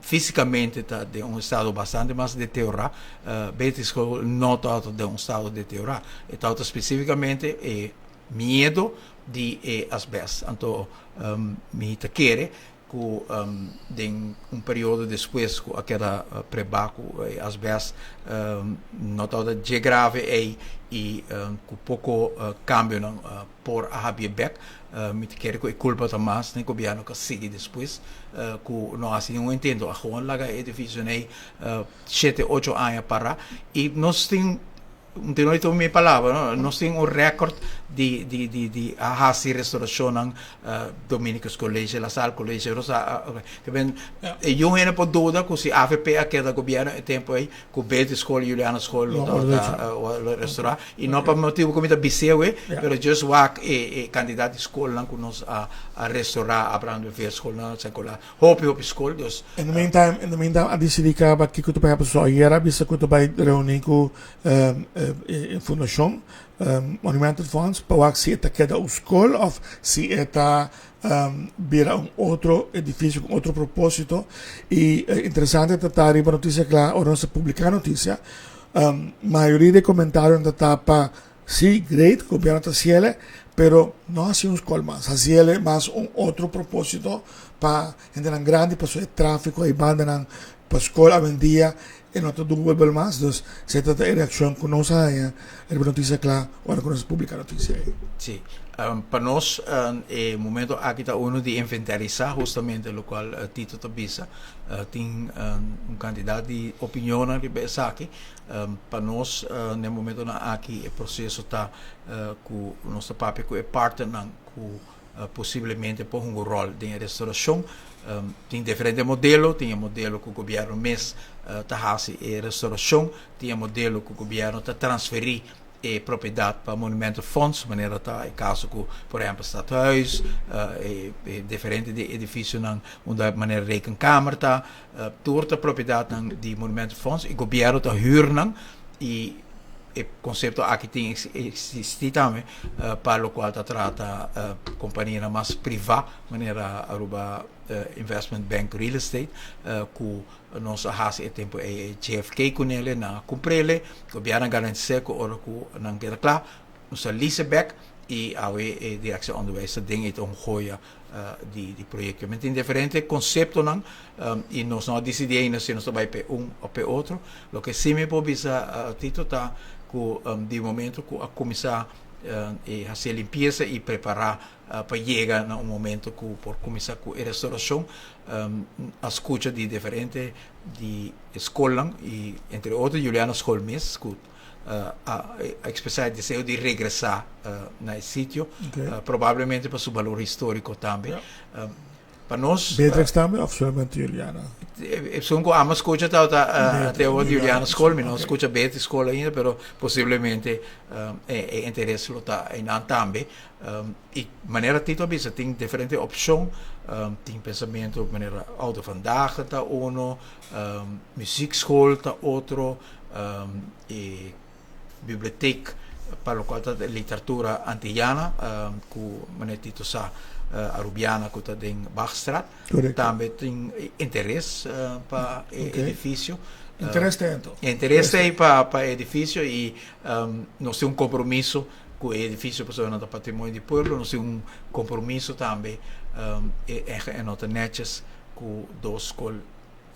Speaker 2: físikamente ta den un estado bastante mas deteriorá, Beatrix School no tabata den un estado deteriorá. E tabata spesífikamente e miedo di e asbèst. Anto mi ta kere ku den un periodo despues ku a keda prebá ku e asbèst no tabata dje grave ei i ku poko kambionan por a habié bèk. Mi ta kere ku e kulpa ta mas na e gobièrnu ku a sigui despues ku no a hasi ningun intento. A gewoon laga e edifisionan ei shete ocho aña pará i nos tin Un tin oito mi palabra, no? Nos tin un record di, di, di, di a hasi restauracionnan, uh, Dominicus College, La Salle College, Rosa, uh, okay. Ke ben,
Speaker 1: Ja.
Speaker 2: e yu hende por duda ku si AVP a keda gobierno e tempo ei, ku Beatrice School, Juliana School lo
Speaker 1: No,
Speaker 2: ta,
Speaker 1: orde
Speaker 2: ta,
Speaker 1: hecho.
Speaker 2: uh, lo restaura. I no pa motibu ku mi ta biseu e,
Speaker 1: Ja.
Speaker 2: pero just wak e, e kantidat di skolnan ku nos a, a restaura, Abraham de Veer School na San Nicolas. Hopi hopi skol, dus.
Speaker 1: In the meantime, in the meantime a disidí kaba kiko ta bai hapsa. So ayer a bisa ku ta bai reuní ku e fundashon Monumental Fonds pa wak si e ta keda un skol òf si e ta bira un otro edifisio ku otro propósito. I interesante ta ta riba Notisia Kla ora nos a publiká notisia, mayoria di e komentarionan ta ta pa Sí, great, gobierno ta haciele, pero no haci un scol mas, haciele mas un otro proposito pa hendenan grandi, pasobra e trafico ey bandanan pa scol awendia e no ta doable mas, dus esey ta e reaccion cu nos a haya riba Noticia Cla ora cu nos a publica noticia ey.
Speaker 2: Sí, pa nos e momento aki ta uno di inventarisa hustamente locual Tito ta bisa, tin un cantidad di opinionnan riba esaki, Pa nos na e momentonan aki e proseso ta ku nos ta papia ku e partnernan ku posiblemente por hunga un ròl den e restaurashon. Tin diferente modelo, tin e modelo ku gobièrnu mes ta hasi e restaurashon, tin e modelo ku gobièrnu ta transferí e propiedat pa Monumentenfonds, manera ta e kaso ku por ehèmpel Stadhuis, e diferente di edifisionan unda manera Rekenkamer ta. Tur ta propiedatnan di Monumentenfonds i gobièrnu ta hür nan i E konsepto aki tin eksistí tambe pa lokual ta trata kompanianan mas privá manera Aruba Investment Bank Real Estate ku nos a hasi e tempu ei e JFK kunele nan a kumprele gobièrnu a garantis'é ku ora ku nan keda kla nos a lease bèk i awe e Direktie Onderwijs ta den e ta un joya di di proyekto. Men tin diferente konseptonan i nos no a disidí ainda si nos ta bai p'e un òf p'e otro. Loke sí mi por bisa Tito ta ku di momento ku a kuminsá e hasi e limpiesa i prepará pa yega na un momento ku por kuminsá ku e restorashon a skucha di diferente di e skolnan i entre otro Juliana School mes ku a expresa e deseo di regresa na e sitio, probablemente pa su balor historico tambe. Pa nos...
Speaker 1: Beatrix tambe of solamente Juliana?
Speaker 2: Esun cu amo scucha tabata te over Juliana School, mi no scucha Beatrix School ainda, pero posiblemente e interes lo ta einan tambe. Y manera Tito a bisa tin diferente opcion, tin pensamento manera Oude Vandaag ta uno, Muziekschool ta otro, e bibliotek pa lokual ta literatura antillana ku manera Tito sa Arubiana ku ta den Bachstraat. Tambe tin interes pa e edifisio.
Speaker 1: Interes ta ento.
Speaker 2: Interes ta ei pa e edifisio i nos tin un kompromiso ku e edifisio pasobra nan ta patrimonio di pueblo. Nos tin un kompromiso tambe e no ta nètjes ku dos skol.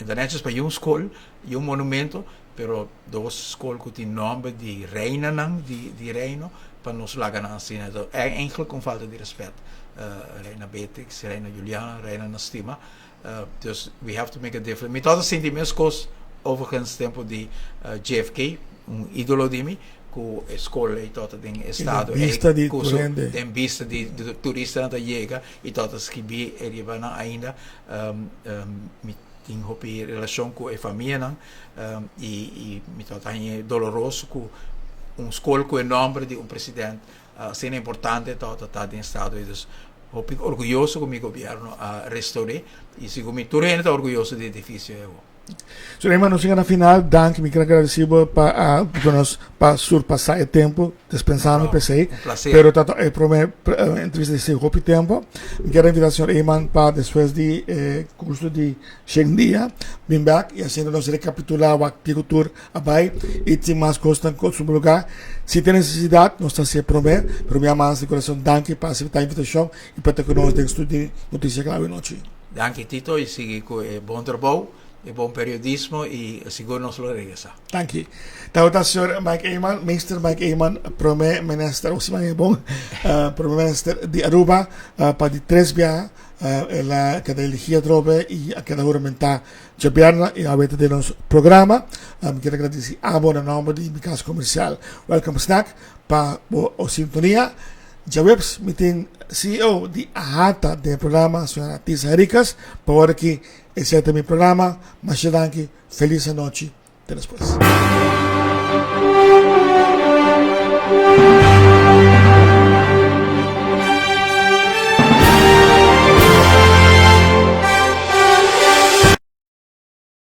Speaker 2: E ta nètjes pa yu un skol i un monumento, pero dos skol ku tin nòmber di reinanan di reino pa nos laga nan asina. Ta eindelijk un falta di rèspèt. Reina Beatrix, Reina Juliana, reina nan stima. Dus we have to make a difference. Mi tabata sinti meskos overigens tempu di JFK, un ídolo di mi, ku e skol ei tabata den estado ei, ku su den bista di turistanan ta yega i tabata skibí riba nan ainda. Mi tin hopi relashon ku e famianan i mi tabata haña doloroso ku un skol ku e nòmber di un president asina importante tabata ta den estado ei. Dus hopi orguyoso ku mi gobièrnu a restour'é i sigur mi tur hende ta orguyoso di e edifisio ei awor.
Speaker 1: Suleima, nos yega na final. Danki, mi kier a gradeci bo pa a duna nos pa surpasa e tempo. Dispensá mi p'esei.
Speaker 2: Un placer.
Speaker 1: Pero ta e prome entrevista di esei hopi tempo. Mi kier a invita señor Eman pa despues di e curso di shen dia bin bek y asina nos recapitula wak kiko tur a bay y tin mas cosnan cu suma lugar. Si tin necesidad nos ta haci e prome. Pero mi a manda di corazon danki pa acepta e invitacion y pa ta cu nos den studio di Noticia Cla awe nochi.
Speaker 2: Danki Tito y sigui cu e bon trabou, e bon periodismo y sigur nos lo regresa.
Speaker 1: Danki. Tabata señor Mike Eman, Meester Mike Eman, Prome Minister, o si man e bon, Prome Minister di Aruba pa di tres biaha el a keda eligi atrobe y a keda huramentá djabièrnè y awe ta den nos programa. Mi kier a gradisi abo na nomber di mi cas comercial Welcome Snack pa bo sintonia. Djaweps mi tin CEO di AHATA den e programa, señora Tisa Henriquez. Pa ora ki esei ta mi programa. Masha danki, felis anochi, te despues.